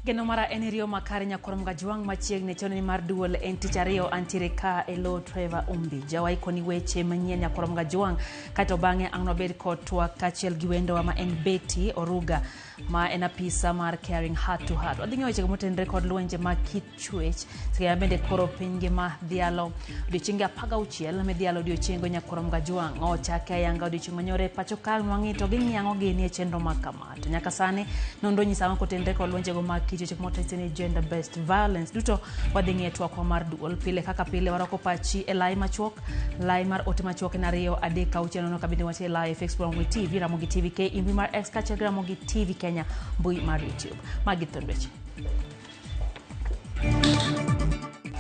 Geno mara en riyo makare nyakwar Mgajwang' machiegni chon ni mar duol en tich ariyo antiere ka e lo Trevor Ombija waikoni weche manyien nyakwar Mgajwang' kaeto bang'e ang' nwabed kod twak kaachiel gi wendowa ma en Betty Oruga ma en apisa mar Caring Heart to Heart. Wadhi ng'eyo wechego motenore kod lwenje mag kit chwech seche ma bende koro piny ngima dhialo odiochienge 16 midhialo odiochiengo nyakwar Mgajwang' ochake ayanga odiochieng' manyore e pacho ka nwang'i to ging'iang'o gini e chenro ma kama. To nyaka sani nonro nyiso ang'o kotenre kod lwenjego mag kit weche motese ni gender based violence duto wadhi ng'iyo e twakwa mar duol pile kaka pile warwako pachi e lai machuok lai mar ote machuok en 2 3 6 nono kabinde wache e lai e Facebook Ramogi TV Ramogi TV K e mbui mar X kaachiel gi Ramogi TV Kenya mbui mar YouTube magi thond weche.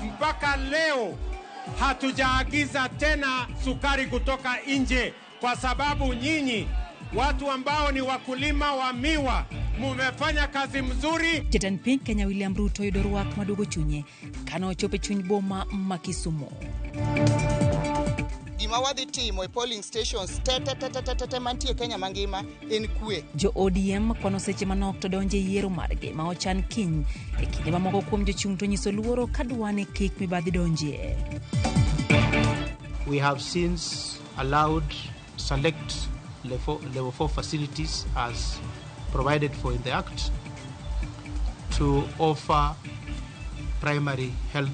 Mpaka leo hatujaagiza tena sukari kutoka nje kwa sababu nyinyi watu ambao ni wakulima wa miwa mumefanya kazi mzuri. Jatend piny Kenya William Ruto yudo rwak maduogo chunye kane ochopo e chuny boma ma Kisumu. Gima wadhi timo e polling stations te te te te te te mantie Kenya mangima en kwe. Jo ODM kwano seche manok to donjo e yiero margi ma ochan kiny e kinde ma moko kuom jochung' to nyiso luoro ka dwani kik mibadhi donjie. We have since allowed select level 4 facilities as provided for in the Act to offer primary health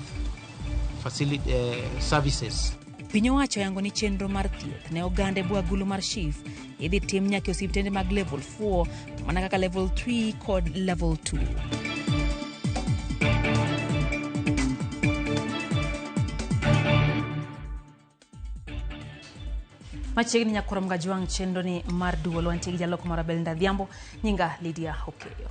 services. Piny owacho oyango ni chenro mar thieth ne oganda e bwo agulu mar SHIF idhi tim nyaka e osiptende mag level 4 mana kaka level 3 kod level 2. Machiegni nyakwar Mgajwang' chenro ni mar duol wantie gi jaloko mar Belinda Adhiambo, nyinga Lydia Okeyo.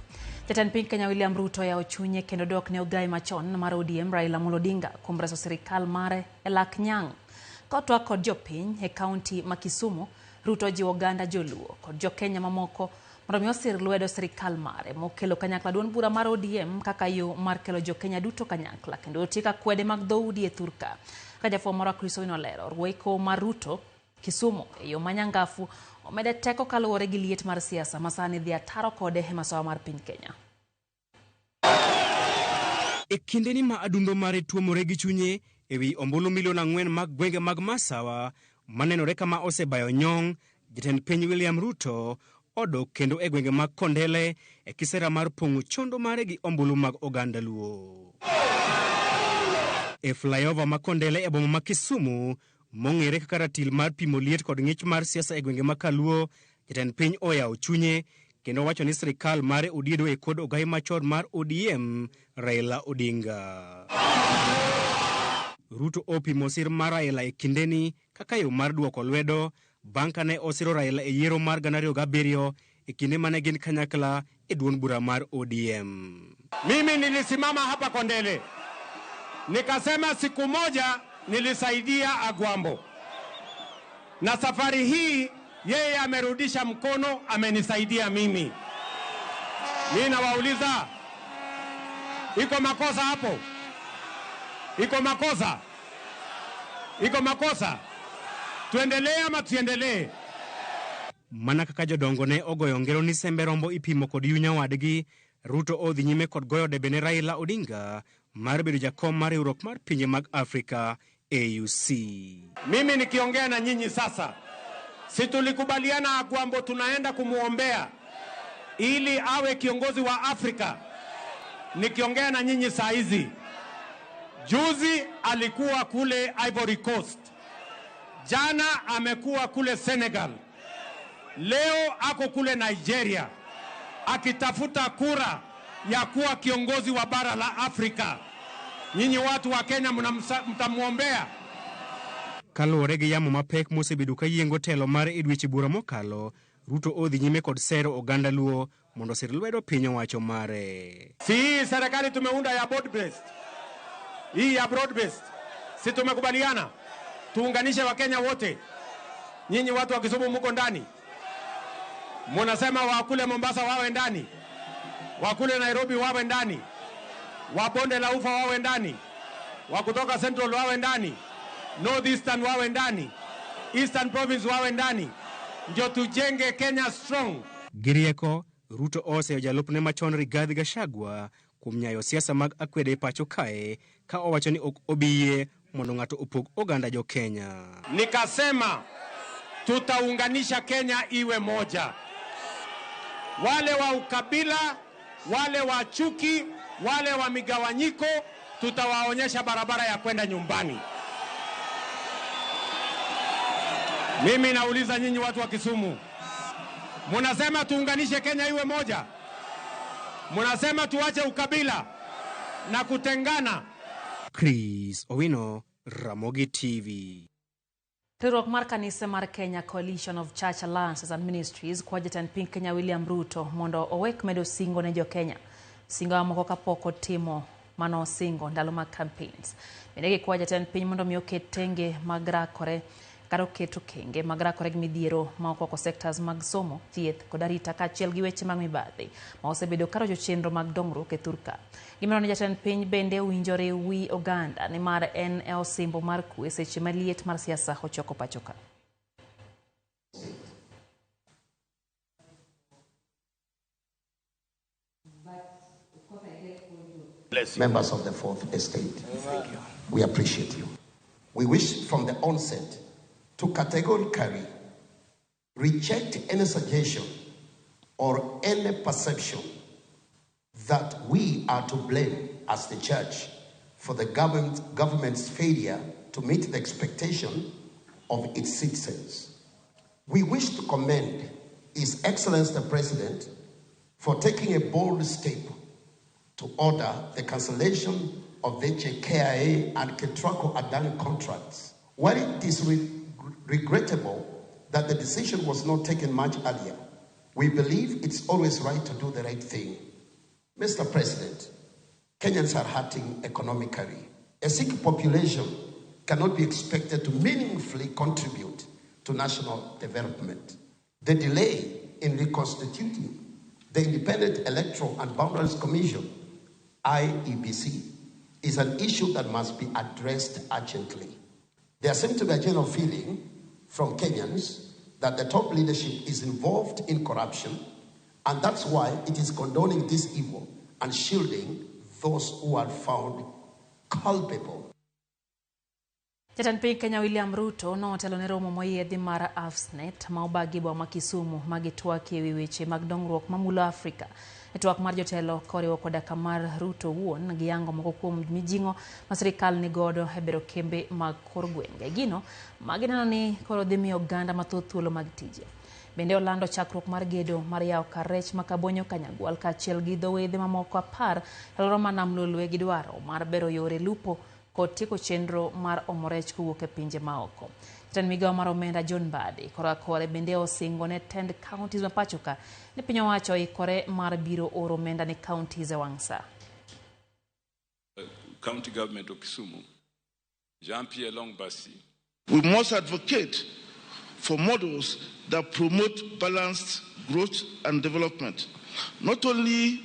Jatend piny Kenya William Ruto oyawo chunye kendo dok ne ogai machon mar ODM Raila Amolo Odinga kuom reso sirikal mare e lak nyang'. Kotwak kod jopiny e kaunti ma Kisumu, Ruto ojiwo oganda joluo kod jokenya mamoko mondo mi osir lwedo sirikal mare mokelo kanyakla duond bura mar ODM kaka yo mar kelo jokenya duto kanyakla kendo otiek akwede mag dhoudi e thurka. Ka jafwambo marwa Chris Owino olero, rweko mar Ruto Kisumu e yo manyangafu omede teko kaluwore gi liet mar siasa ma sani dhi ataro kode e masawa mar piny Kenya. E kindeni ma adundo mare tuomore gi chunye e wi ombulu milion 4 mag gwenge mag Masawa manenore kama osebayo nyong', jatend piny William Ruto odok kendo e gwenge mag Kondele e kisera mar pong'o chondo mare gi ombulu mag oganda Luo. E flyover ma Kondele e boma ma Kisumu mong'ere kaka ratil mar pimo liet kod ng'ich mar siasa e gwenge ma Kaluo, jatend piny oyawo chunye kendo wacho ni sirikal mare odiedo e kod ogai machon mar ODM Raila Odinga. Ruto opimo sir mar Raila e kindeni kaka yo mar duoko lwedo bang' kane osiro Raila e yiero mar 2007 e kinde mane gin kanyakla e duond bura mar ODM. Mimi nilisimama hapa Kondele nikasema siku moja nilisaidia Agwambo, na safari hii yeye amerudisha mkono, amenisaidia mimi. Mimi nawauliza, iko makosa hapo? Iko makosa? Iko makosa? Tuendelee ama tuendelee? Mana kaka jodongo ne ogoyo ngero ni sembe rombo ipimo kod yu nyawadgi, Ruto odhi nyime kod goyo debe ne Raila Odinga mar bedo jakom mar riwruok mar pinje mag Afrika AUC. Mimi nikiongea na nyinyi sasa, si tulikubaliana Agwambo tunaenda kumuombea ili awe kiongozi wa Afrika? Nikiongea na nyinyi saa hizi, juzi alikuwa kule Ivory Coast, jana amekuwa kule Senegal, leo ako kule Nigeria akitafuta kura ya kuwa kiongozi wa bara la Afrika. Nyinyi watu wa Kenya mtamuombea? Kaluwore gi yamo mapek mosebedo ka yiengo telo mare e dweche buora mokalo, Ruto odhi nyime kod sero oganda Luo mondo osir lwedo piny owacho mare. Si hii serikali tumeunda ya broad based, hii ya broad based, si tumekubaliana tuunganishe Wakenya wote? Nyinyi watu wa Kisumu muko ndani, munasema wa kule Mombasa wawe ndani, wa kule Nairobi wawe ndani, wa bonde la ufa wawe ndani, wa kutoka Central wawe ndani, North Eastern wawe ndani, Eastern Province wawe ndani, ndio tujenge Kenya strong. Gi rieko, Ruto oseyo jalupne machon Rigathi Gachagua kuom nyayo siasa mag akwede e pacho kae ka owacho ni ok obi yie mondo ng'ato opog oganda jo Kenya. Nikasema tutaunganisha Kenya iwe moja. Wale wa ukabila, wale wa chuki, wale wa migawanyiko, tutawaonyesha barabara ya kwenda nyumbani. Mimi nauliza nyinyi watu wa Kisumu, munasema tuunganishe Kenya iwe moja? Munasema tuache ukabila na kutengana? Chris Owino, Ramogi TV. Riwruok mar kanise mar Kenya Coalition of Church Alliances and Ministries kwa jatend piny Kenya William Ruto mondo owek medo singo ne jo Kenya. Singo mamoko kapok otimo mano singo ndalo mag campaigns. Bende gikwa jatend piny mondo mi oket tenge mag rakore kata oket okenge mag rakore gi midhiero ma okwako sectors mag somo, thieth kod arita kaachiel gi weche mag mibadhi ma osebedo karocho chenro mag dongruok e thurka. Gimero ni jatend piny bende owinjore wi oganda nimar en e osimbo mar kwe seche ma liet mar siasa ochoko pacho ka. Members of the Fourth Estate, thank you. We appreciate you. We wish from the onset to categorically reject any suggestion or any perception that we are to blame as the church for the government's failure to meet the expectation of its citizens. We wish to commend His Excellency the President for taking a bold step to order the cancellation of the JKIA and Ketraco Adani contracts. While it is regrettable that the decision was not taken much earlier, we believe it's always right to do the right thing. Mr. President, Kenyans are hurting economically. A sick population cannot be expected to meaningfully contribute to national development. The delay in reconstituting the Independent Electoral and Boundaries Commission, IEBC, is an issue that must be addressed urgently. There seems to be a general feeling from Kenyans that the top leadership is involved in corruption, and that's why it is condoning this evil and shielding those who are found culpable. Jatend piny Kenya William Ruto notelo ne romo moyiedhi mar AfSNET ma obagi boma ma Kisumu ma gitwakie ewi weche mag dongruok mamulo Afrika. E twak mar jotelo koriwo koda kamar Ruto wuon giyango moko kuom mijing'o ma sirikal nigodo e bero kembe mag kor gwenge. Gino ma gineno ni koro dhi miyo oganda mathoth thuolo mag tije. Bende olando chakruok mar gedo mar yawo kar rech ma Kabonyo Kanyagwal kaachiel gi dho wedhe mamoko 10 e alwora ma Nam Lolwe gi dwaro mar bero yore lupo kod tieko chenro mar omo rech kowuok e pinje maoko. Jatend migawo mar omenda John Mbadi kora kore bende osingo ne tend counties ma pacho ka ni piny owacho oikore mar biro oro omenda ne counties e wang' sa. County government of Kisumu, Jean-Pierre Longbasi. We must advocate for models that promote balanced growth and development, not only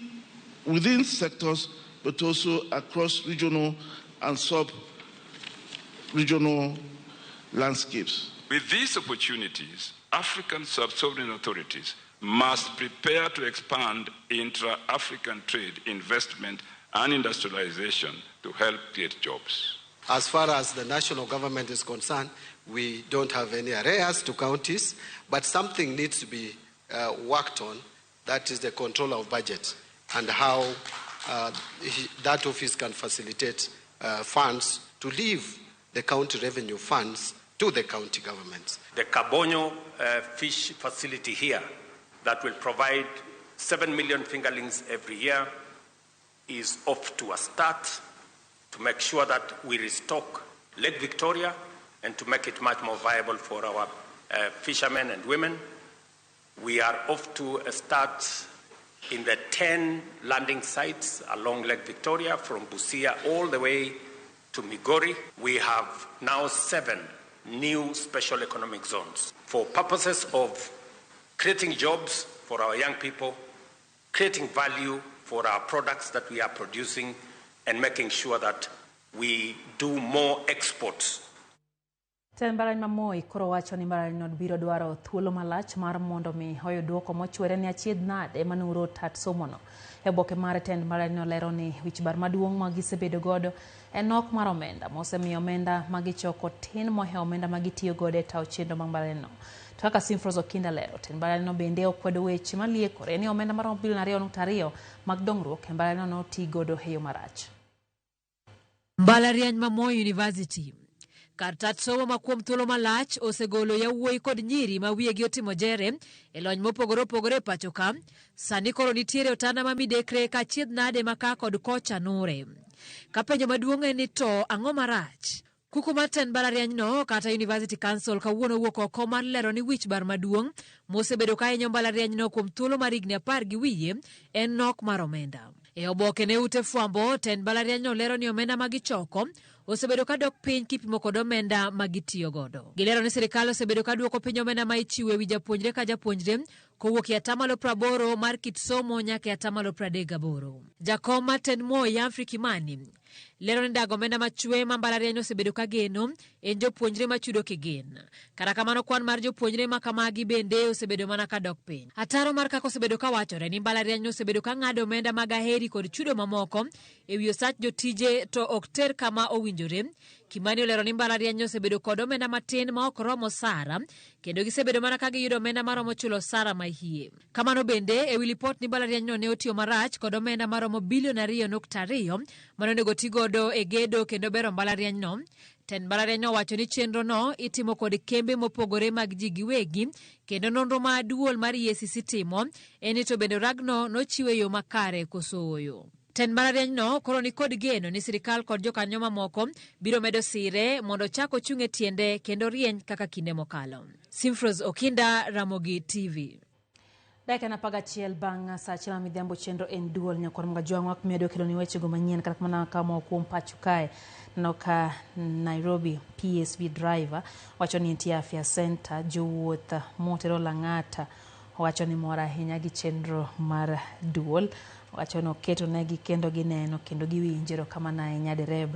within sectors, but also across regional and sub-regional landscapes. With these opportunities, African sub-sovereign authorities must prepare to expand intra-African trade, investment, and industrialization to help create jobs. As far as the national government is concerned, we don't have any arrears to counties, but something needs to be worked on. That is the control of budget and how that office can facilitate funds to leave the county revenue funds to the county governments. The Kabonyo fish facility here that will provide 7 million fingerlings every year is off to a start to make sure that we restock Lake Victoria and to make it much more viable for our fishermen and women. We are off to a start in the 10 landing sites along Lake Victoria, from Busia all the way to Migori. We have now 7 new special economic zones for purposes of creating jobs for our young people, creating value for our products that we are producing, and making sure that we do more exports. Tend mbalariany ma Moi koro wacho ni mbalarianyno biro dwaro thuolo malach mar mondo mi oyud duoko mochwere ni achiedh nade manuro tat somono. E oboke mar tend mbalarianyno lero ni wich bar maduong' ma gisebedo godo en nok mar omenda mosemiyo omenda ma gichoko tin mohewo omenda ma gitiyo godo e tayo chenro mag mbalarianyno. To kaka Simfros Okinda lero, tend mbalarianyno bende okwedo weche maliekore ni omenda maromo bilion 2.2 mag dongruok e mbalarianyno noti godo e yo marach. Mbalariany ma Moi University kar tat somo ma kuom thuolo malach osegolo yawuoyi kod nyiri ma wiyegi otimo jere e lony mopogore opogore e pacho ka. Sani koro nitiere otanda ma midekre ka achiedh nade ma ka kod kocha nure. Ka penjo maduong' en ni to ang'o marach? Kuku mar tend mbalarianyno kata University Council kawuono owuok oko mar lero ni wich bar maduong' mosebedo ka hinyo mbalarianyno kuom thuolo mar higni apar gi wiye en nok mar omenda. E oboke ne ute fwambo, tend mbalarianyno lero ni omenda ma gichoko osebedo ka dok piny kipimo kod omenda ma gitiyo godo. Gilero ni sirikal osebedo ka duoko piny omenda ma ichiwo e wi japuonjre ka japuonjre kowuok e atamalo 80 mar kit somo nyaka e atamalo 38. Jakom mar tend Moi Humphrey Kimani lero ni dago omenda machwe ma mbalariany osebedo ka geno en jopuonjre machudo kigin. Kata kamano kwan mar jopuonjre ma kamagi bende osebedo mana ka dok piny. Ataro mar kaka osebedo ka wachore ni mbalariany osebedo ka ng'ado omenda mag aheri kod chudo mamoko e wi osach jotije to ok ter kama owinjore. Kimani olero ni mbalariany osebedo kod omenda matin ma ok romo osara kendo gisebedo mana ka giyudo omenda maromo chulo osara mahie. Kamano bende e wi lipot ni mbalarianyno ne otiyo marach kod omenda maromo bilion 2.2 mane onego ti godo e gedo kendo bero mbalarianyno. Tend mbalarianyno owacho ni chenrono itimo kod kembe mopogore mag ji giwegi kendo nonro ma duol mar EACC timo en ni to bende ragno nochiwe e yo makare koso ooyo. Tend mbalarianyno koro ni kod geno ni sirikal kod jokanyo mamoko biro medo sire mondo ochak ochung' e tiende kendo rieny kaka kinde mokalo. Simfros Okinda, Ramogi TV. Dakika 11 bang' saa achiel ma midhiambo chenro en duol nyakwar Mgajwang' wak medo kelo ni wechego manyien kata mana ka moko kuom pacho kae. Neno ka Nairobi PSV driver wacho ni nitie afya center jowuoth motero Lang'ata wacho ni mor ahinya gi chenro mar duol. Wacho ni oketo negi kendo gineno kendo giwinjo erokamano ahinya dereb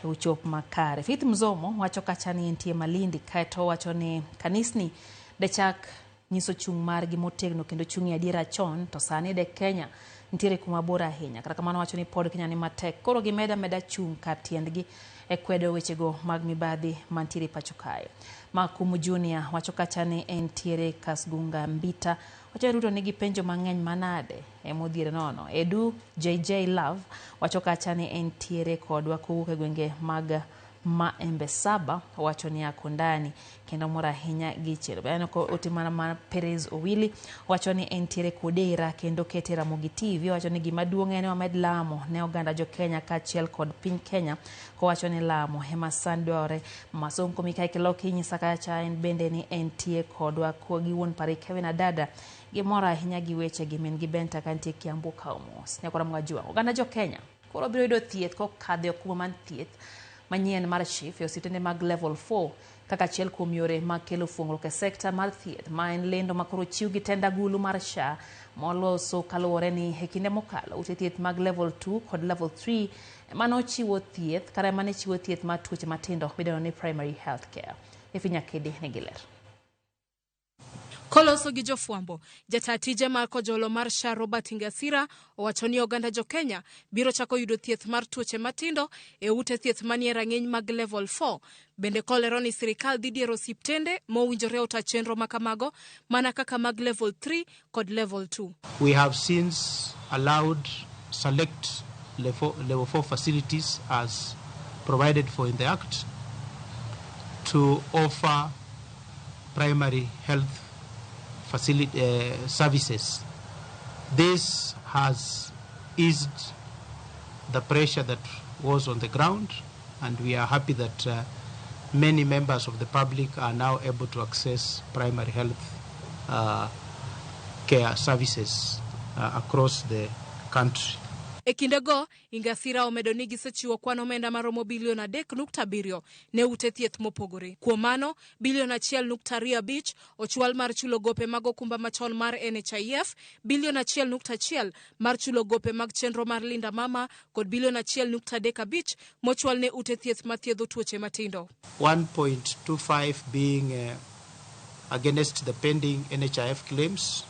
uchop makare. Faith Mzomo wacho kacha ni entie Malindi kaeto wacho ni kanisni dechak nyiso chung' margi motegno kendo chung' e adiera chon to sani de Kenya nitiere kuma bor ahinya. Kata kamano wacho ni pod Kenya ni matek koro gimeda meda chung' kar tiendgi e kwedo wechego mag mibadhi mantiere pacho kae. Makumu Junior wacho kacha ni entiere Kasgunga Mbita wacho ni Ruto nigi penjo mang'eny manade emodhier nono. Edu JJ Love wacho kacha ni entiere kodwa kowuok e gwenge mag Maembe Saba wacho ni ako ndani kendo mor ahinya gi chelo. Aneno ka ote mana mar Perez Owili wacho ni entiere Kodera kendo kete Ramogi TV wacho ni gima duong' en wamed lamo ne oganda jo Kenya kaachiel kod piny Kenya kowacho ni lamo ema sani dwarore. Masonko Mikai Kiloki inyisa kacha en bende ni entie kodwa gi wuon pare Kevin Adada gimor ahinya gi weche gi min gi Benta kantie Kiambu kawo mos. Nyakwara Mwajua oganda jo Kenya koro biro yudo thieth kokadho e okumba mar thieth manyien mar SHIF e osiptende mag level 4 kaka achiel kuom yore mag kelo fuongruok e sekta mar thieth ma en lendo ma koro ochiw gi tend agulu mar SHA moloso kaluwore ni e kinde mokalo ute thieth mag level 2 kod level 3 ema nochiwo thieth kata ema ne chiwo thieth mar tuoche matindo midendo ni primary health care. Efi Nyakedi nigi ler. Koloso gi jofwambo, jata tije mar kojolo mar SHA Robert Ingasira owacho ni oganda jo Kenya biro chako yudo thieth mar tuoche matindo e ute thieth manie rang'iny mag level 4. Bende kolero ni sirikal dhi diero osiptende mowinjore ota chenro makamago mana kaka mag level 3 kod level 2. We have since allowed select level 4 facilities as provided for in the Act to offer primary health services. This has eased the pressure that was on the ground, and we are happy that many members of the public are now able to access primary health care services across the country. E kindego, Ingasira omedo ni gisechiwo kwan omenda maromo bilion 3.7 ne ute thieth mopogore. Kuom mano, bilion 1.25 ochwal mar chulo gope mag okumba machon mar NHIF, bilion 1.1 mar chulo gope mag chenro mar Linda Mama kod bilion 1.35 mochwal ne ute thieth mathiedho tuoche matindo. 1.25 being against the pending NHIF claims,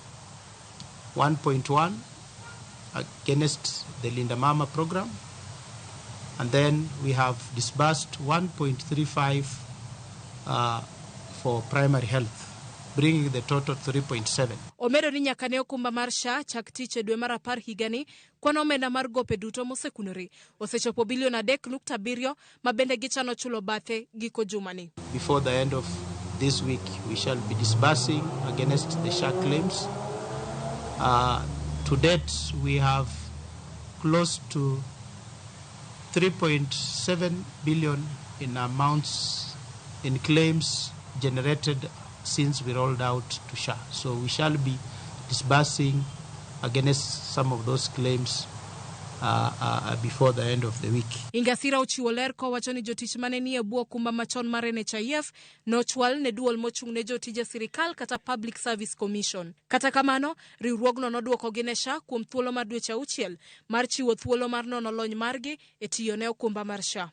1.1 against the Linda Mama program, and then we have disbursed 1.35 for primary health, bringing the total 3.7. Omedo ni nyaka ne okumba mar SHA chak tich e dwe mar 10 higani, kwan omenda mar gope duto mosekunore osechopo bilion 3.7 ma bende gichano chulo bathe giko jumani. Before the end of this week, we shall be disbursing against the SHA claims. To date, we have close to 3.7 billion in amounts in claims generated since we rolled out to SHA. So we shall be disbursing against some of those claims before the end of the week. Ingasira ochiwo ler kowacho ni jotich mane nie bwo okumba machon mar NHIF nochwal ne duol mochung' ne jotije sirikal kata Public Service Commission. Kata kamano, riwruogno nodwokogi ne SHA kuom thuolo mar dweche 6 mar chiwo thuolo mar nono lony margi e tiyo ne okumba mar SHA.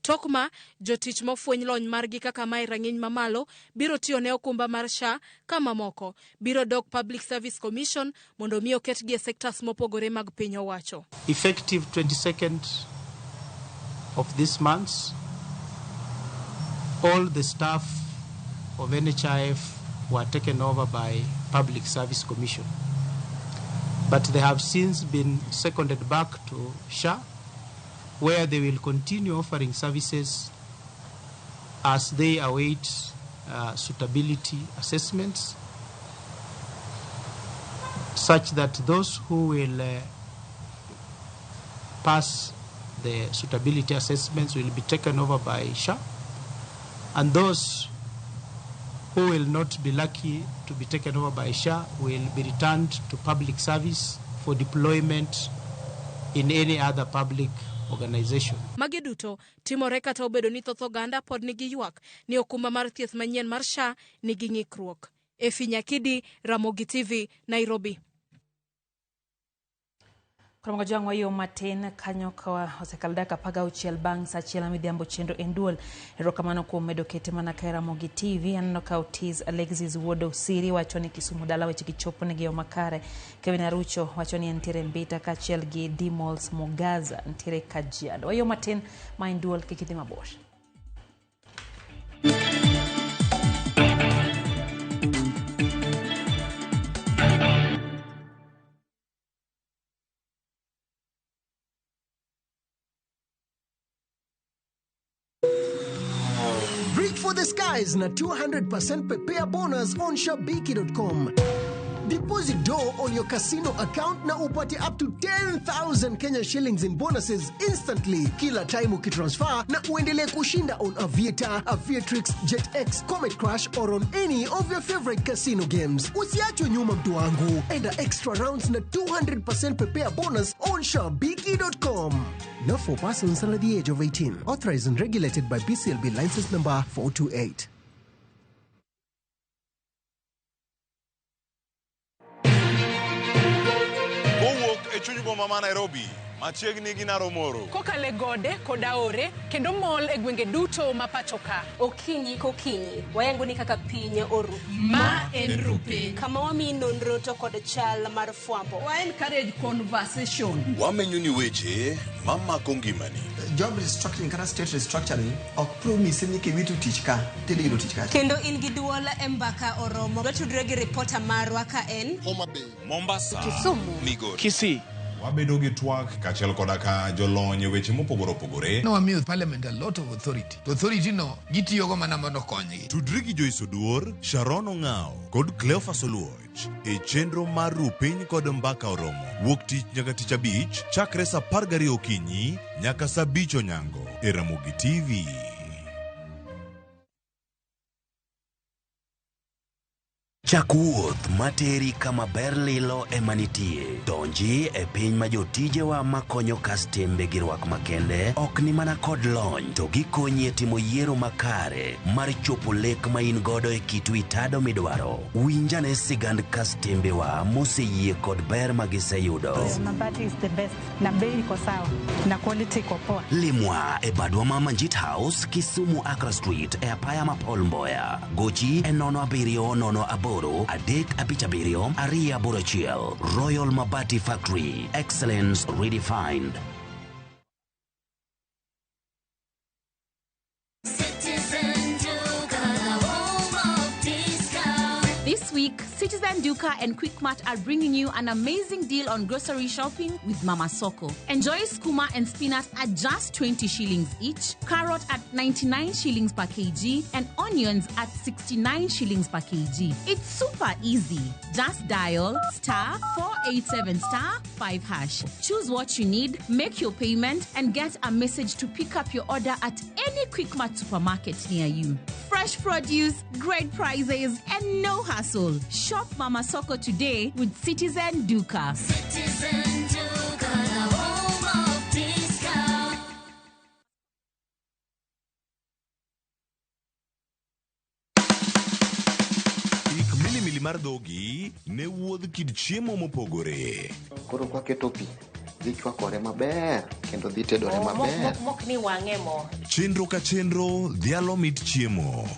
Tok ma, jotich mofweny lony margi kaka mae rang'iny mamalo biro tiyo ne okumba mar SHA ka mamoko biro dok Public Service Commission mondo mi oketgi e sectors mopogore mag piny owacho. Effective 22nd of this month, all the staff of NHIF were taken over by Public Service Commission. But they have since been seconded back to SHA, where they will continue offering services as they await suitability assessments, such that those who will pass the suitability assessments will be taken over by SHA, and those who will not be lucky to be taken over by SHA will be returned to public service for deployment in any other public organization. Magi duto timore kata obedo ni thoth oganda pod nigi ywak ni okumba mar thieth manyien mar SHA nigi ng'ikruok. Efi Nyakidi, Ramogi TV, Nairobi. Koro jwang' wayo matin kanyo ka osekalo dakika 16 bang' saa 1 midhiambo chenro en duol. Erokamano kuom medo kete mana ka Ramogi TV. Aneno ka Otis Alexis Wuod Osiri wacho ni Kisumu dala weche gichopo negi yo makare. Kevin Arucho wacho ni entiere Mbita kaachiel gi Dimols Mugaza ntiere Kajiado. Wayo matin ma en duol, kik idhi mabor. Reach for the skies na 200% prepare bonus on Shabiki.com. Deposit dough on your casino account na upate up to 10,000 Kenya shillings in bonuses instantly kila time ukitransfer, na uendelee kushinda on Aviator, Aviatrix, JetX, Comet Crash or on any of your favorite casino games. Usiachwe nyuma mtu wangu. Enda extra rounds na 200% prepare bonus on Shabiki.com. Not for persons under the age of 18. Authorized and regulated by BCLB license number 428. Chuny boma ma Nairobi machiegni gi Naromoro, kokale gode kod aore kendo mol e gwenge duto ma pacho ka. Okinyi kokinyi wayango ni kaka piny oru. Ma en Rupiny, kama wamiyi nonro to kod chal mar fwambo. Wa encourage conversation. Wamenyo ni weche mamako ngimani. Job restructuring kata state restructuring ok promise ni kiwito tich ka tidhi yudo tich kacha. Kendo in gi duol e mbaka oromo. Watudre gi ripota marwa ka en Homa Bay, Mombasa, Kisumu, Migori, Kisii. Wabedo gi twak kaachiel koda ka jolony e weche mopogore opogore. Nowamiyo parliament a lot of authority. To authority no gitiyogo mana mondo okonygi. Tudri gi Joyce Oduor, Sharon Ong'ao kod Cleophas Oluoch e chenro mar Rupiny kod Mbaka Oromo wuok tich nyaka tich abich chakre saa 12 okinyi nyaka saa 5 onyango e Ramogi TV. Chak wuoth materi kama ber lilo ema nitie. Donji e piny ma jotijewa makonyo kastembe gi rwak makende ok ni mana kod lony to gikonyi e timo yiero makare mar chopo lek ma in godo e kit wi tado midwaro. Winjane sigand kastembewa moseyie kod ber ma giseyudo. Mabati is the best na bei iko sawa na quality iko poa. Limwa e badwa ma Manjit House, Kisumu Accra Street e apaya ma Paul Mboya. Gochi e 07 08 357 281. Royal Mabati Factory. Excellence redefined. This week, Citizen Duka and Quickmart are bringing you an amazing deal on grocery shopping with Mama Soko. Enjoy skuma and spinach at just 20 shillings each, carrot at 99 shillings per kg, and onions at 69 shillings per kg. It's super easy. Just dial star 487 star 5 hash. Choose what you need, make your payment, and get a message to pick up your order at any Quickmart supermarket near you. Fresh produce, great prices, and no hassle. Shop Mama Soko today with Citizen Duka. Citizen Duka, the home of discount. Ik milimili mar dhogi ne wuodh kit chiemo mopogore. Koro kwaketo pi, dhi chwakore maber kendo dhi tedore maber. Mok ni wang'e mo. Chenro ka chenro dhialo mit chiemo.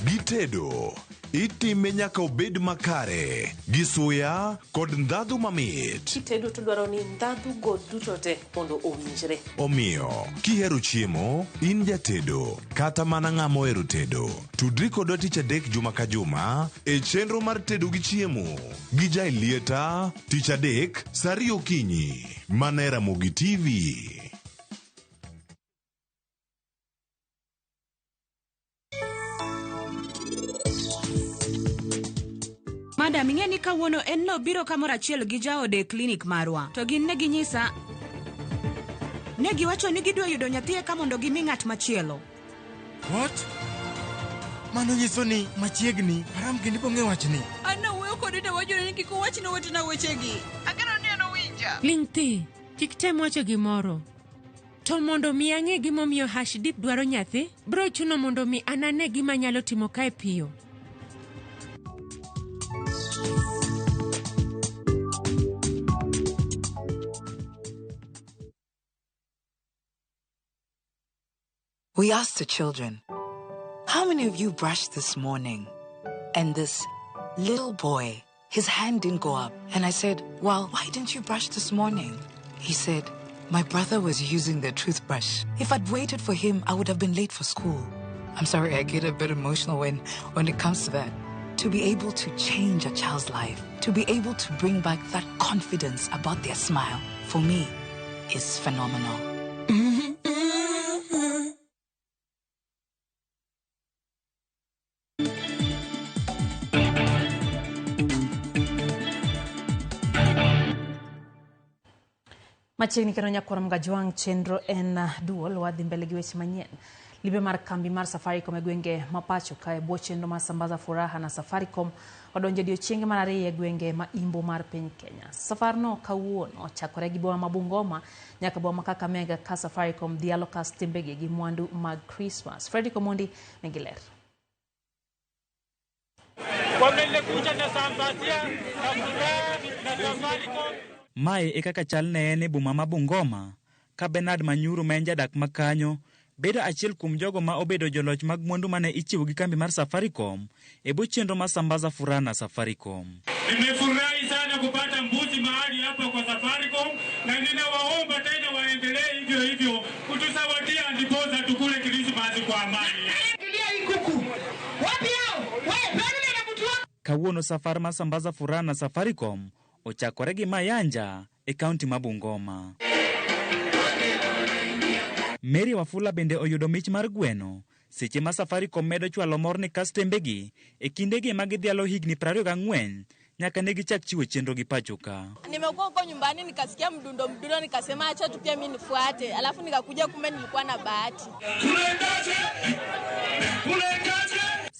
Gitedo itime nyaka obed makare gi suya kod ndhadhu mamit. Kitedo to dwaro ni ndhadhu go duto te mondo owinjre. Omiyo, kihero chiemo, in jatedo kata mana ng'ama ohero tedo, tudri kodwa tich adek juma ka juma e chenro mar tedo gi chiemo gi Jaelieta tich adek saa ariyo okinyi mana e Ramogi TV. Madam, ing'e ni kawuono en nobiro kamoro achiel gi jaode e klinik marwa. To gin ne ginyisa... Ne giwacho ni gidwa yudo nyathi eka mondo gimi ng'at machielo. What? Mano nyiso ni machiegni Haram kendo ibong'e wachni. An nawuoyo kode to wachone ni kik owach ne owetena wechegi. Ageno ni en owinja. Ling' thi, kik tem wacho gimoro. To mondo mi ang'e gimomiyo Harshdeep dwaro nyathi, bro chuno mondo mi an ane gima anyalo timo kae piyo. We asked the children, how many of you brushed this morning? And this little boy, his hand didn't go up. And I said, well, why didn't you brush this morning? He said, my brother was using the toothbrush. If I'd waited for him, I would have been late for school. I'm sorry, I get a bit emotional when it comes to that. To be able to change a child's life, to be able to bring back that confidence about their smile, for me, is phenomenal. Machiegni kendo nyakwar Mgajwang' chenro en duol wadhi mbele gi weche manyien. Limbe mar kambi mar Safaricom e gwenge ma pacho ka e bwo chenro mar Sambaza Furaha na Safaricom odonjo odiochienge mar ariyo e gwenge ma imbo mar piny Kenya. Safarno kawuono ochakore gi boma ma Bungoma nyaka boma ma Kakamega ka Safaricom dhialo kastembegi gi mwandu mag Christmas. Fredrick Omondi nigi ler. Wamekuja na Sambaza na Furaha na Safaricom. Mae e kaka chal ne en e boma ma Bungoma, ka Bernard Manyuru ma en jadak ma kanyo bedo achiel kuom jogo ma obedo joloch mag mwandu mane ichiwo gi kambi mar Safaricom e bwo chenro mar Sambaza Furaha na Safaricom. Nimefurahi sana kupata mbuzi mahali hapa kwa Safaricom na ninawaomba tena waendelee hivyo hivyo kutusawadia ndiposa tukule Krismasi kwa amani. Kawuono safar mar Sambaza Furaha na Safaricom ochakore gi Mayanja e kaunti ma Bungoma. Mary Wafula bende oyudo mich mar gweno seche ma Safaricom medo chwalo mor ne kastembegi e kindegi ma gidhialo higni 24 nyaka ne gichak chiwo chenro gi pacho ka. Nimekuwa huko nyumbani nikasikia mdundo mdundo nikasema acha tu pia mimi nifuate, alafu nikakuja kumbe nilikuwa na bahati.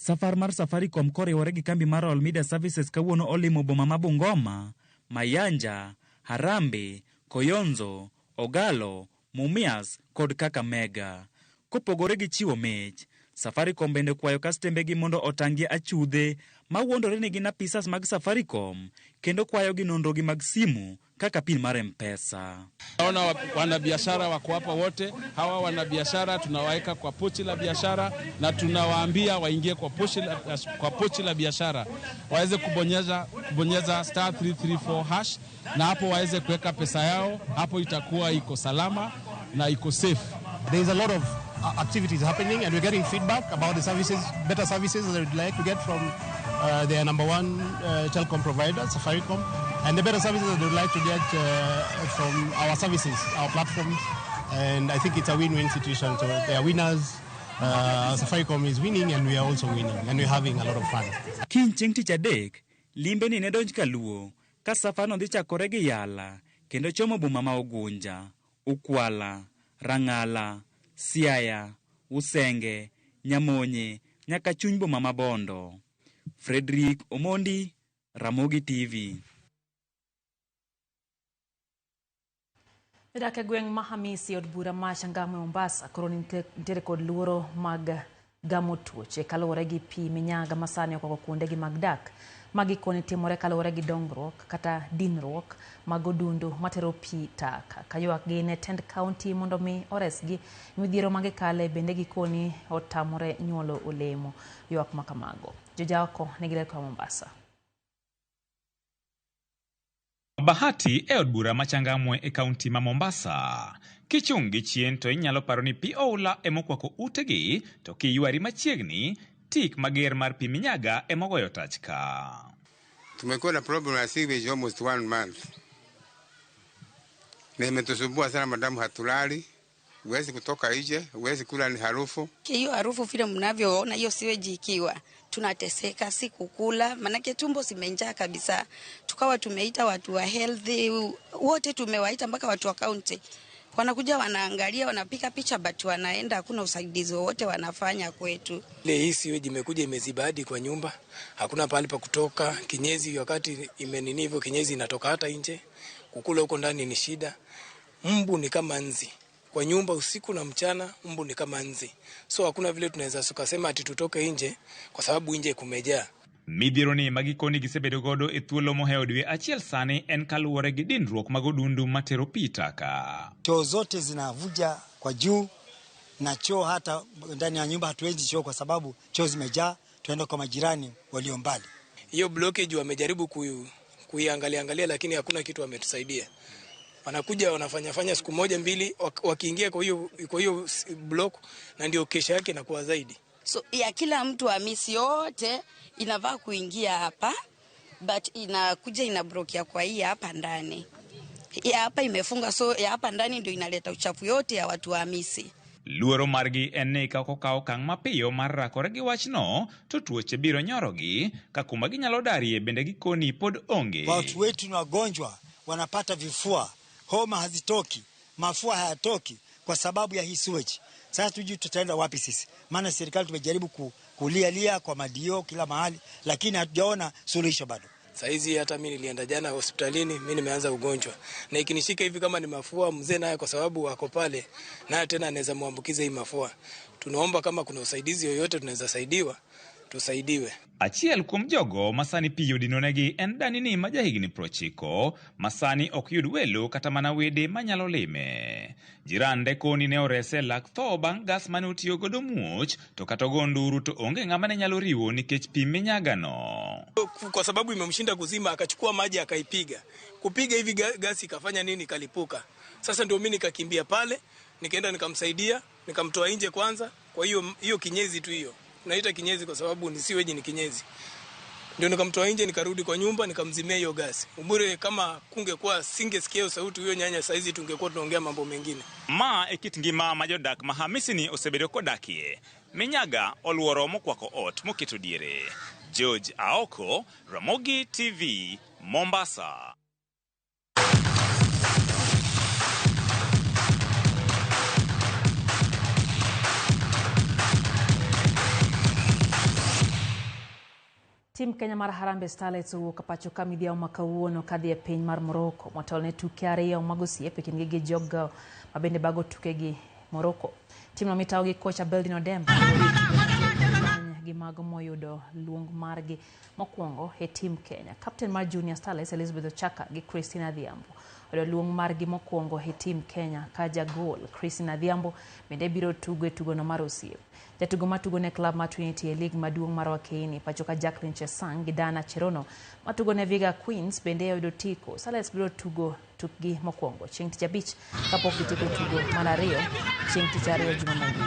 Safar mar Safaricom koriwore gi kambi mar All Media Services kawuono olimo boma ma Bungoma, Mayanja, Harambee, Koyonzo, Ogalo, Mumias kod Kakamega. Kopogore gi chiwo mich, Safaricom bende kwayo kastembegi mondo otang' gi achudhe ma wuondore ni gin apisas mag Safaricom kendo kwayogi nonrogi mag simu kaka PIN mar M-Pesa. Naona wanabiashara wako hapa wote. Hawa wanabiashara tunawaweka kwa pochi la biashara na tunawaambia waingie kwa pochi la biashara waweze kubonyeza star 334 hash na hapo waweze kuweka pesa yao. Hapo itakuwa iko salama na iko safe. There is a lot of activities happening and we're getting feedback about the services, better services that we'd like to get from their number one telecom provider, Safaricom, and the better services that we'd like to get from our services, our platforms. And I think it's a win-win situation. So they are winners, Safaricom is winning and we are also winning and we're having a lot of fun. Kiny chieng' tich adek, limbe ni ne donj kaluo ka safar no dhi chakore gi Yala kendo chomo boma ma Ugunja, Ukwala, Rang'ala, Siaya, Usenge, Nyamonye nyaka chuny boma ma Bondo. Frederick Omondi, Ramogi TV. Jodak e gweng' ma Hamisi od bura ma Changamwe Mombasa koro nitiere kod luoro mag gamo tuoche kaluwore gi pi minyaga masani okwako kuondegi mag dak. Magi koni timore kaluwore gi dongruok kata dinruok mag odundu matero pi taka. Kaywak gi ne tend kaunti mondo mi oresgi midhiero magikale bende gikoni otamore nyuolo olemo. Ywak makamago. Jojaoko nigi ler koa Mombasa. Bahati e od bura ma Changamwe e kaunti ma Mombasa. Kichung' gi chien to inyalo paro ni pi oula emokwako utegi, to kiywari machiegni, tik mager mar pi minyaga emogoyo tach ka. Tumekuwa na problem ya sewage almost 1 month. Na imetusumbua sana madamu, hatulali, huwezi kutoka nje, huwezi kula, ni harufu. Hiyo harufu vile mnavyoona hiyo sewage ikiwa tunateseka, si kukula, manake tumbo zimenjaa kabisa. Tukawa tumeita watu wa health wote, tumewaita mpaka watu wa county. Wanakuja wanaangalia, wanapika picha, but wanaenda, hakuna usaidizi wowote wanafanya kwetu. Ile hii sewage imekuja imeziba hadi kwa nyumba, hakuna pahali pa kutoka. Kinyezi wakati imenini hivyo, kinyezi inatoka hata nje. Kukula huko ndani ni shida. Mbu ni kama nzi. Kwa nyumba usiku na mchana mbu ni kama nzi. So hakuna vile tunaweza tukasema ati tutoke nje kwa sababu nje kumejaa. Midhiero ni magikoni gisebedo godo e thuolo mohewo dwe achiel sani en kaluwore gi dinruok mag odundu matero pi taka. Choo zote zinavuja kwa juu na choo hata ndani ya nyumba hatuwezi choo kwa sababu choo zimejaa, tunaenda kwa majirani walio mbali. Hiyo blockage wamejaribu kuiangalia angalia, lakini hakuna kitu wametusaidia. Wanakuja wanafanya fanya siku moja mbili, wakiingia kwa hiyo block na ndio kesha yake inakuwa zaidi. So ya kila mtu Hamisi yote inavaa kuingia hapa, but inakuja inabrokia kwa hii hapa ndani. Ya hapa imefunga, so ya hapa ndani ndio inaleta uchafu yote ya watu wa Hamisi. Luoro margi en ni ka ok okaw okang' mapiyo mar rakore gi wachno, to tuoche biro nyorogi ka kuma ginyalo darie bende gikoni pod onge. Watu wetu ni wagonjwa, wanapata vifua, homa hazitoki, mafua hayatoki kwa sababu ya hii sewage. Sasa tujui tutaenda wapi sisi? Maana serikali tumejaribu kulialia kwa madio kila mahali, lakini hatujaona suluhisho bado. Saizi hata mimi nilienda jana hospitalini, mimi nimeanza ugonjwa. Na ikinishika hivi kama ni mafua, mzee naye kwa sababu ako pale, naye tena anaweza muambukiza hii mafua. Tunaomba kama kuna usaidizi yoyote tunaweza saidiwa, tusaidiwe. Achiel kuom jogo masani pi odinonegi en Danini ma jahigni 90 masani ok yud welo kata mana wede manyalo lime. Jirande koni ne orese lak tho bang' gas mane otiyo godo muoch, to kata ogo nduru to onge ng'ama ne nyalo riwo nikech pi minyagano. Kwa sababu imemshinda kuzima, akachukua maji akaipiga. Kupiga hivi gasi ikafanya nini, ikalipuka. Sasa ndio mimi nikakimbia pale, nikaenda nikamsaidia, nikamtoa nje kwanza. Kwa hiyo kinyezi tu hiyo. Naita kinyezi kwa sababu ni siweji, ni kinyezi. Ndio nikamtoa nje, nikarudi kwa nyumba nikamzimia hiyo gasi. Ubure kama kungekuwa singesikia sauti huyo nyanya, saizi tungekuwa tunaongea mambo mengine. Ma e kit ngima ma jodak ma Hamisi ni osebedo kodakie. Minyaga oluoro mokwako ot moketo diere. George Aoko, Ramogi TV, Mombasa. Tim Kenya mar Harambee Starlets owuok pacho ka midhiambo ma kawuono kadhi e piny mar Morocco motelo ne tuke ariyo mag osiep e kindgi gi jogo ma bende bago tukegi Morocco. Timno mitawo gi kocha Beldin Odemba gi mago moyudo luong margi mokwongo e tim Kenya. Kapten mar Junior Starlets Elizabeth Ochaka gi Christina Adhiambo oyudo luong margi mokwongo e tim Kenya ka jagol Christina Adhiambo bende biro tugo e tugono mar osiep. Jatugo matugo ne klab mar Trinity e lig maduong' mar Wakeini pacho ka Jacqueline Chesang gi Dana Cherono matugo ne Viga Queens bende oyudo tiko. Starlets biro tugo tukgi mokwongo chieng' tich abich kapok gitieko tugo mar ariyo chieng' tich ariyo juma manyien.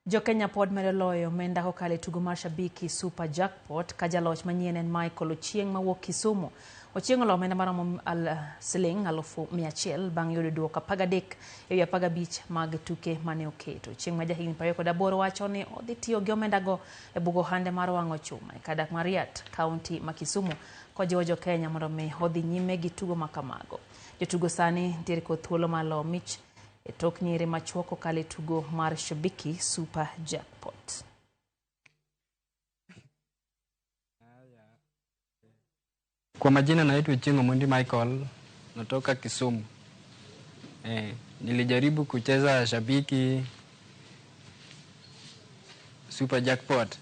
Jo-Kenya pod medo loyo omenda kokalo e tugo mar Shabiki Super Jackpot ka jaloch manyien en Michael Ochieng' mawuok Kisumu. Ochieng' olo omenda maromo siling 100,000 bang' yudo duoko 13 ewi 15 mag tuke mane oketo. Ochieng' ma jahigni 28 wacho ni odhi tiyo gi omendago e bugo ohande mar wang'o chuma e kar dak mar Riat, kaunti ma Kisumu, kojiwo jo-Kenya mondo mi odhi nyime gi tugo ma kamago. Jotugo sani nitiere kod thuolo mar loyo mich e tok nyiri machuok kokalo e tugo mar Shabiki Super Jackpot. Kwa majina naitwa Ochieng' Omondi Michael, natoka Kisumu. Nilijaribu kucheza Shabiki Super Jackpot.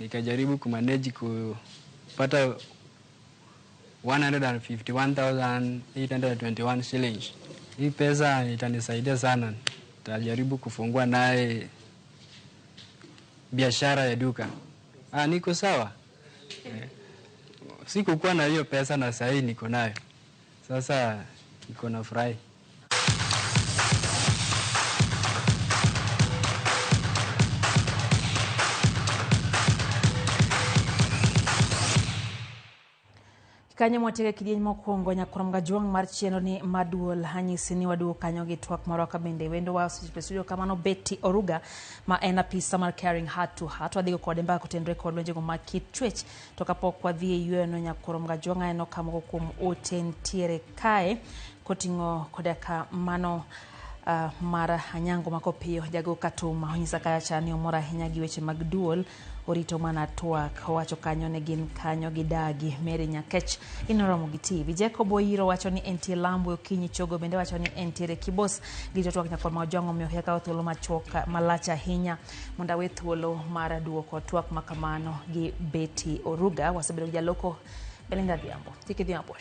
Nikajaribu kumanage kupata 151,821 shillings. Hii pesa itanisaidia sana. Nitajaribu kufungua naye biashara ya duka. Niko sawa. Sikukuwa na hiyo pesa na sahii niko nayo. Sasa niko na furahi. Kanyo mwatieke kidieny mokwongo nyakwar Mgajwang' mar chenro ni maduol anyisi ni waduogo kanyo gi twak marwa ka bende wendo wa osechopo e studio kamano Betty Oruga ma en apisa mar Caring Heart to Heart. Wadhigo kode mbaka kotenore kod lwenjego mag kit chwech. To kapok wadhi e yweyo nyakwar Mgajwang' aneno ka moko kuom ote nitiere kae koting'o koda ka mano mar Anyango Makopiyo jago Katuma onyisa kacha ni omor ahinya gi weche mag duol orito mana twak owacho kanyo ne gin kanyo gidagi Mary Nyakech inoromo gi TV. Jacob Oiro wacho ni entie Lambo Okinyi Chogo bende wacho ni entiere Kibos girito twak nyakwar Mojwang' omiyo ok akaw thuolo machuok malach ahinya mondo awe thuolo mar duoko twak makamano gi Betty Oruga. Wasebedo gi jaloko Belinda Adhiambo. Kik idhi mabor.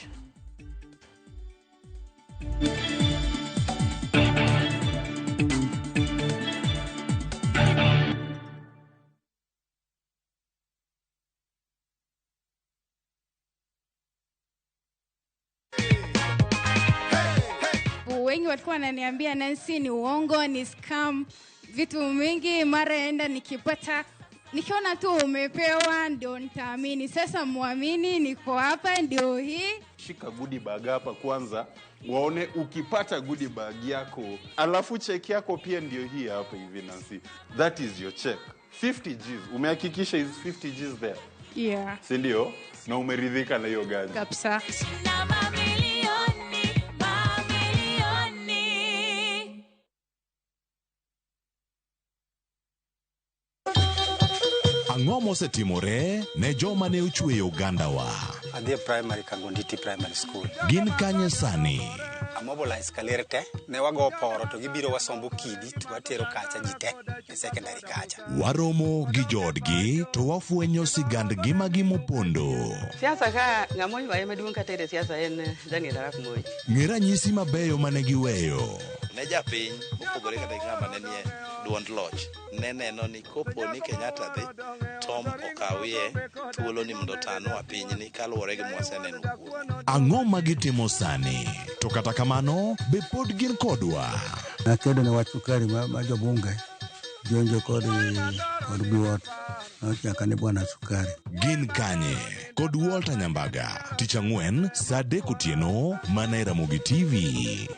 Wengi walikuwa wananiambia Nancy ni uongo, ni scam, vitu mingi. Mara enda nikipata, nikiona tu umepewa ndio nitaamini. Sasa muamini, niko hapa ndio hii. Shika goodie bag hapa kwanza, waone ukipata goodie bag yako, alafu check yako pia ndio hii hapa hivi Nancy. That is your check. 50 Gs. Umehakikisha is 50 Gs there? Yeah. Si ndio? Na umeridhika na hiyo gari? Kabisa. Ang'o mosetimore ne joma ne ochweyo ogandawa? Adhi e primary Kangonditi Primary School. Gin kanye sani? Amobilize kaler te, ne wago poro to gibiro wasombo kidi to watero kacha ji te e secondary kacha. Waromo gi joodgi to wafwenyo sigand ngimagi mopondo. Siasa ka ng'ama oywaye maduong' katere siasa en Daniel Arap Moi. Ng'e ranyisi mabeyo mane giweyo. Ne japiny mopogore kata gi ng'ama ne nie duond loch ne neno ni kopo ni Kenyatta dhi Tom okawie thuolo ni mondo otanwa pinyni kaluwore gi mwaseneno kuome. Ang'o ma gitimo sani? To kata kamano, be pod gin kodwa? Nakedo ne wach sukari ma jobunge jonjo kod Biwott nochaka ni bwana sukari. Gin kanye? Kod Walter Nyambaga, tich ang'wen saa 3 otieno mana e Ramogi TV.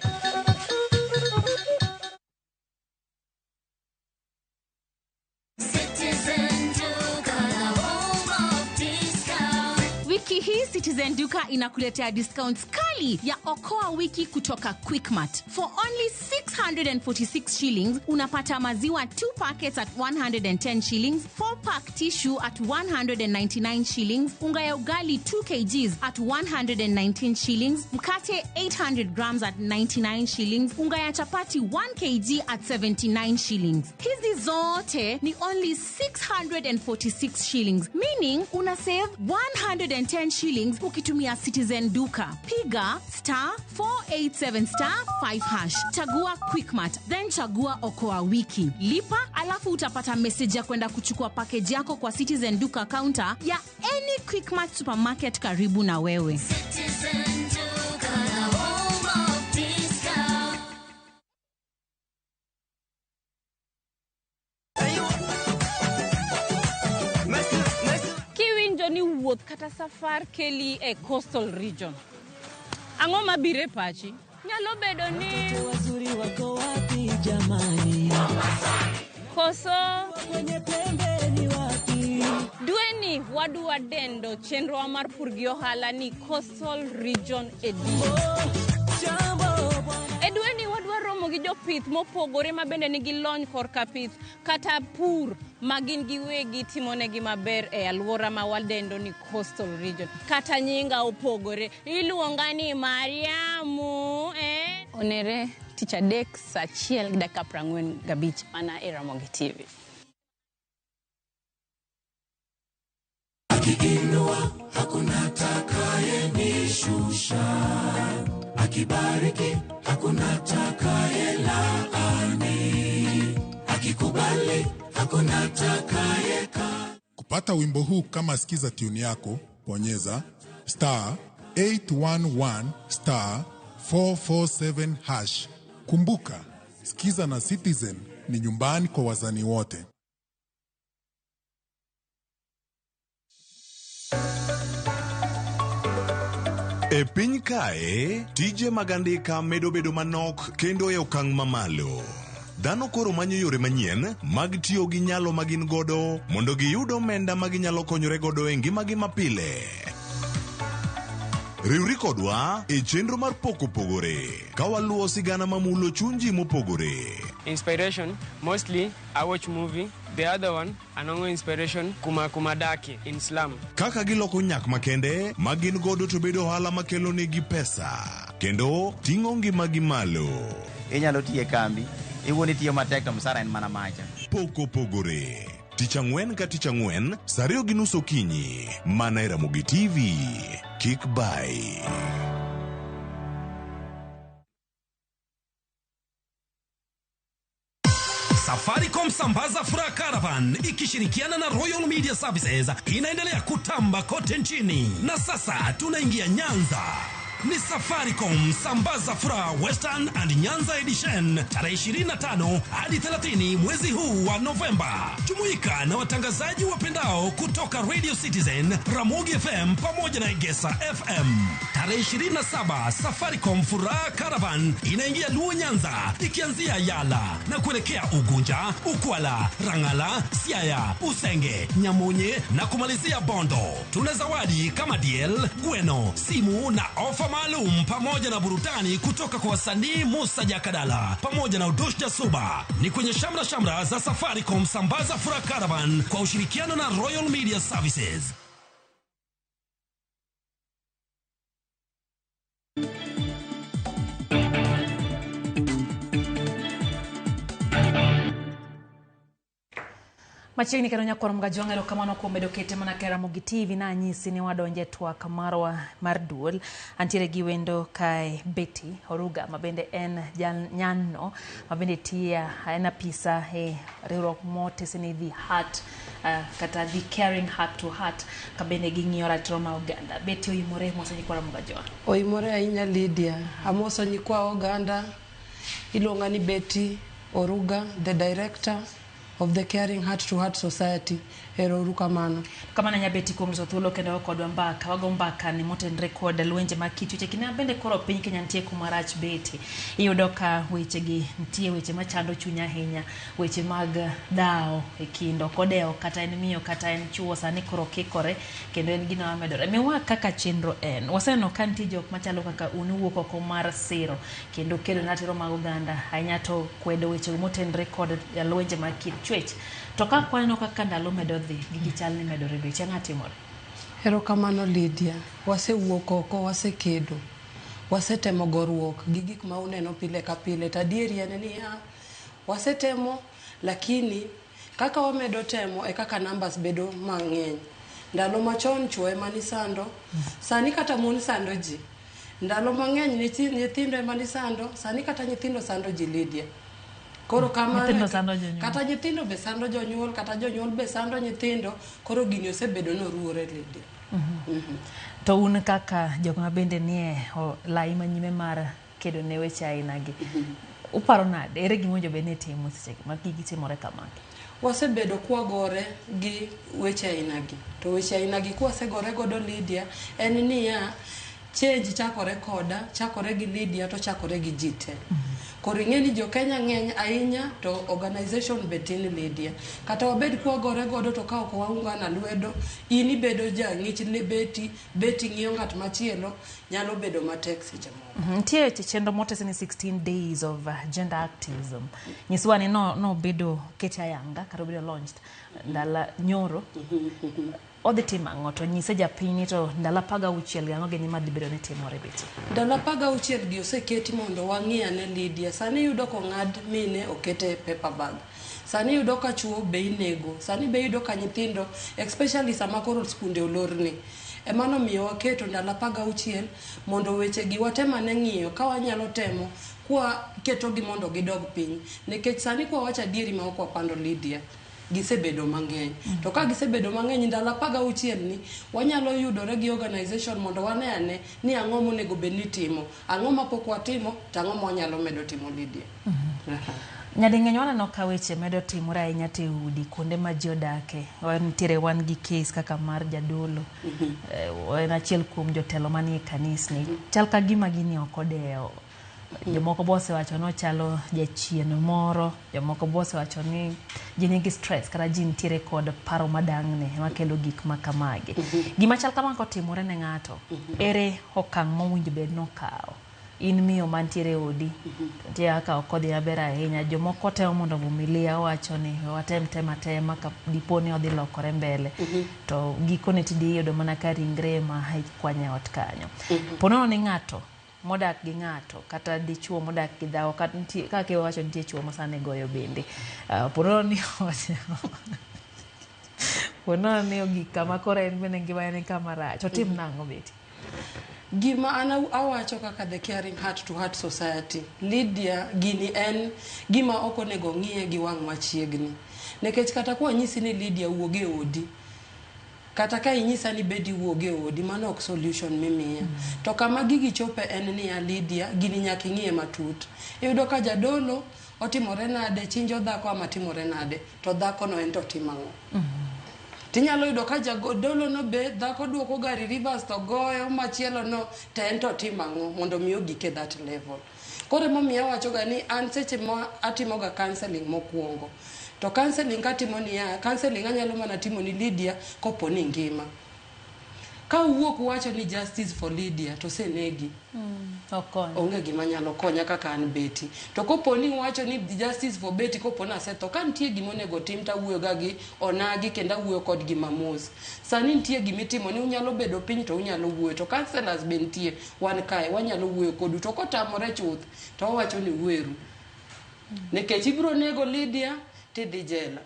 Wiki hii Citizen Duka inakuletea discounts kali ya okoa wiki kutoka Quickmart. For only 646 shillings unapata maziwa 2 packets at 110 shillings, 4 pack tissue at 199 shillings, unga ya ugali 2 kgs at 119 shillings, mkate 800 grams at 99 shillings, unga ya chapati 1 kg at 79 shillings. Hizi zote ni only 646 shillings, meaning una save 110 shillings ukitumia Citizen Duka. Piga star 487 star 5 hash, chagua Quickmart, then chagua okoa wiki, lipa, alafu utapata message ya kwenda kuchukua package yako kwa Citizen Duka counter ya any Quickmart supermarket karibu na wewe. Citizen Duka, the home of discount. Kiwinjo ni wuoth kata safar keli e coastal region. Ang'o mabiro e pachi? Nyalo bedo ni wazuri wako wapi jamani? Koso kwenye pembe ni wapi? Dweni wadwa dendo chenrowa mar pur gi ohala ni Coastal Region Edition. E dweni wadwa romo gi jopith mopogore ma bende nigi lony korka pith kata pur ma gin giwegi timonegi maber e alwora ma wadendo ni Coastal Region. Kata nyinga opogore, iluonga ni Mariamu, eh? Onere tich adek saa 1:45 mana e Ramogi TV. Akiinua hakuna atakayenishusha, akibariki hakuna atakayelaani, akikubali hakuna atakayeka. Kupata wimbo huu kama sikiza tune yako, bonyeza star 811 star 447 hash. Kumbuka, sikiza na Citizen ni nyumbani kwa wazani wote. E piny kae, tije mag andika medo bedo manok kendo e okang' mamalo. Dhano koro manyo yore manyien mag tiyo gi nyalo ma gin godo mondo giyud omenda ma ginyalo konyore godo e ngimagi mapile. Riwri kodwa e chenro mar Pok Opogore ka waluwo sigana mamulo chuny ji mopogore. Inspiration, mostly I watch movie. The other one, anongo inspiration, kuma kumadaki in slum. Kaka giloko nyak makende ma gin godo to bedo ohala makelo negi pesa kendo ting'o ngimagi malo. Inyalo tiyo e kambi, iwuon itiyo matek to msara en mana macha. Pok Opogore. Tich ang'wen ka tich ang'wen, saa 2:30 okinyi, mana e Ramogi TV. Kik bai. Safaricom Sambaza Furaha Caravan ikishirikiana na Royal Media Services inaendelea kutamba kote nchini. Na sasa tunaingia Nyanza. Ni Safaricom Sambaza Furaha Western and Nyanza Edition tarehe 25 hadi 30 mwezi huu wa Novemba. Jumuika na watangazaji wapendao kutoka Radio Citizen, Ramogi FM pamoja na Egesa FM. Tarehe 27 Safaricom Furaha Caravan inaingia Luo Nyanza ikianzia Yala na kuelekea Ugunja, Ukwala, Rangala, Siaya, Usenge, Nyamonye na kumalizia Bondo. Tuna zawadi kama DL, Gweno, simu na ofa maalum pamoja na burudani kutoka kwa wasanii Musa Jakadala pamoja na Udosh Jasuba. Ni kwenye shamra shamra za Safaricom Sambaza Furaha Caravan kwa ushirikiano na Royal Media Services. Machiegni kendo nyakwar Mgajwang' erokamano kuom bedo kete mana ka Ramogi TV na anyisi ni wadonje twak marwa mar duol. Antiere gi wendo kae Betty Oruga ma bende en nyanno ma bende tiyo en apisa e riwruok motese ni The Heart kata The Caring Heart to Heart ka bende ging'iyo ratiro ma oganda. Betty oimore moso nyikwa Mgajwang'. Oimore ahinya Lydia. Amoso nyikwa oganda. Iluonga ni Betty Oruga, the director of the Caring Heart to Heart Society. Ero uru kamano. Kamano Nyabeti kuom loso thuolo kendo kodwa mbaka. Wago mbaka ni motenre kod lwenje mag kit weche. Kinde ma bende koro piny Kenya nitie kuma rach bete. Iyudo ka weche gi nitie weche machando chuny ahinya. Weche mag dhawo e kind ok odewo kata en miyo kata en chuo sani koro kikore kendo en gino mamedore. Miwa kaka chenro en. Waseneno ka nitie jok machalo kaka un uwuok oko mar siro kendo kedo ne ratiro mag oganda ahinya to kwedo weche motenre kod lwenje mag kind chwech. To ka kwaneno kaka ndalo medo dhi, gigi chal ni medore dweche, ang'o timore? Erokamano Lydia. Wasewuok oko, wasekedo. Wasetemo goruok gi gik ma uneno pile ka pile. To adieri en niya, wasetemo lakini kaka wamedo temo e kaka numbers bedo mang'eny. Ndalo machon chuo ema nisando, sani kata mon sando ji. Ndalo mang'eny nyithindo ema nisando, sani kata nyithindo sando ji Lydia. Koro kamano Nyithindo sando jonyuol. kata nyithindo be sando jonyuol, kata jonyuol be sando nyithindo. Koro gini osebedo noruore Lydia. To un kaka jok ma bende nie lai manyime mar kedo ne weche aina gi, uparo nade? Ere gima owinjo bed ni itimo seche ma gigi timore kamagi? Wasebedo kwagore gi weche aina gi. To weche aina gi kwasegore godo Lydia, en niya, change chakore koda, chakore gi Lydia to chakore gi ji te. Koro ing'e ni jo Kenya ng'eny ahinya to organization be tin Lydia. Kata wabed kwagore godo to ka ok waungana lwedo, in ibedo jang'ich beti, beti ng'iyo ng'at machielo, nyalo bedo matek seche moko. Nitie chenro motesi ni 16 days of gender activism. Nyiswa ni no bedo kete ayanga kata obedo launched ndala nyoro. Odhi timo ang'o to nyise japiny ni to ndalo 16 gi ang'o gini madhi bedo ni timore beti? Ndalo 16 gi oseketi mondo wang'i ane Lydia. Sani iyudo kong'ad mine okete e paper bag. Sani iyudo ka chuo be inego. Sani be iyudo ka nyithindo, especially sama koro skunde olorni. Emano miyo waketo ndalo 16 mondo weche gi watem ane ng'iyo ka wanyalo temo kwa ketogi mondo gidog piny. Nikech sani kwa wacho adieri ma ok wapando Lydia, gisebedo mang'eny. To ka gisebedo mang'eny ndalo 16 ni wanyalo yudore gi organization mondo wane ane ni ang'o monego bed ni timo, ang'o mapok watimo to ang'o ma wanyalo medo timo Lydia. Nyading'eny waneno ka weche medo timore ahinya te udi kuonde ma ji odake. Nitiere wan gi case kaka mar jadolo. En achiel kuom jotelo manie kanisni. Chal ka gima gini ok odewo. Jomoko be osewacho ni ochalo jachien moro, jomoko be osewacho ni ji nigi stress kata ji nitiere kod paro madang'ni makelo gik ma kamagi. Gima chal kama kotimore ne ng'ato, ere okang' mowinjo bed ni okawo? In miyo mantiere e odi, to nitie kaka ok odhi maber ahinya. Jomoko temo mondo vumilia wacho ni watem tema tema ka dipo ni odhi lokore mbele. To gikone tidi iyudo mana ka ringre ema ikwanyo e ot kanyo. Po nono ni ng'ato modak gi ng'ato kata dichuo modak gi dhako kata nitie kaka iwacho nitie chuo ma sani goyo bende. Po nono ni po nono ni ogik kama koro en bende ngimane ni kama rach. Otim nang'o Betty? Gima an awacho kaka the Caring Heart to Heart Society, Lydia, gini en gima ok onego ng'iye gi wang' machiegni. Nikech kata kwanyisi ni Lydia wuog e odi, kata ka inyisa ni bedi wuog e odi, mano ok solution mimiya. To kama gigi chope en niya Lydia, gini nyaka ing'iye matut. Iyudo ka jadolo otimore nade, chinjo dhako ama timore nade, to dhako no en to timo ang'o? Tinyalo yudo ka jadolo no be dhako duoko gari reverse to goyo machielo no to en to timo ang'o mondo mi ogik e that level. Koro emomiyo awacho ga ni an seche ma atimo ga counseling mokwongo. To counseling katimo niya, counseling anyalo mana timo ni Lydia kopo ni ngima. Ka uwuok uwacho ni justice for Lydia to osenegi. Onge gima nyalo konya kaka an Betty. To kopo ni uwacho ni justice for Betty kopo ni asetho, ka nitie gima onego tim to awuoyo ga gi onagi kendo awuoyo kodgi mamos. Sani nitie gimitimo ni unyalo bedo piny to unyalo wuoyo. To counselors be nitie, wan kae wanyalo wuoyo kodu. To kotamore chuth to wawacho ni weru. Nikech ibiro nego Lydia tidhi jela.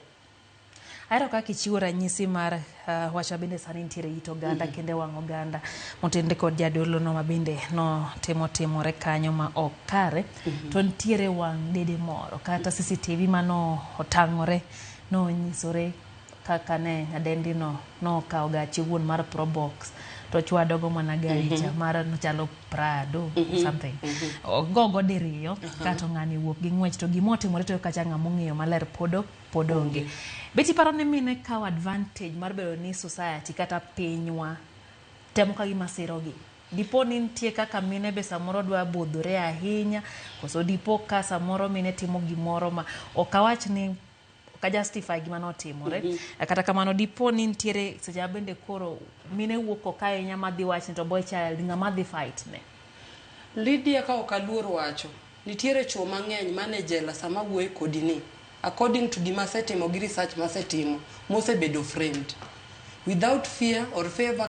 Ahero kaka ichiwo ranyisi mar wach ma bende sani nitiere it oganda kendo e wang' oganda motenre kod jadolo no ma bende notimo timore kanyo ma ok kare. To nitiere wang' dede moro kata CCTV mano otang'ore nonyisore kaka ne nyadendi no nokawo gache wuon mar Probox To chwadogo mana gari cha mar chalo Prado something. Ogogo diriyo kato ng'ani wuok gi ng'wech to gimotimore to kacha ng'ama ong'eyo maler pod onge. Bet iparo ni mine kawo advantage mar bedo ni society kata pinywa temo ka gima sirogi. Dipo ni nitie kaka mine be samoro dwa budhore ahinya, koso dipo ka samoro mine timo gimoro ma ok awach ni ok a justify gima notimore. Kata kamano dipo ni nitiere seche ma bende koro mine wuok oko ahinya madhi wach ni to boy child ng'ama dhi fight ne. Lydia, ka ok aluor wacho, nitiere chuo mang'eny mane jela sama wuoyo kodi ni, according to gima asetimo gi research masetimo, mosebedo framed without fear or favor.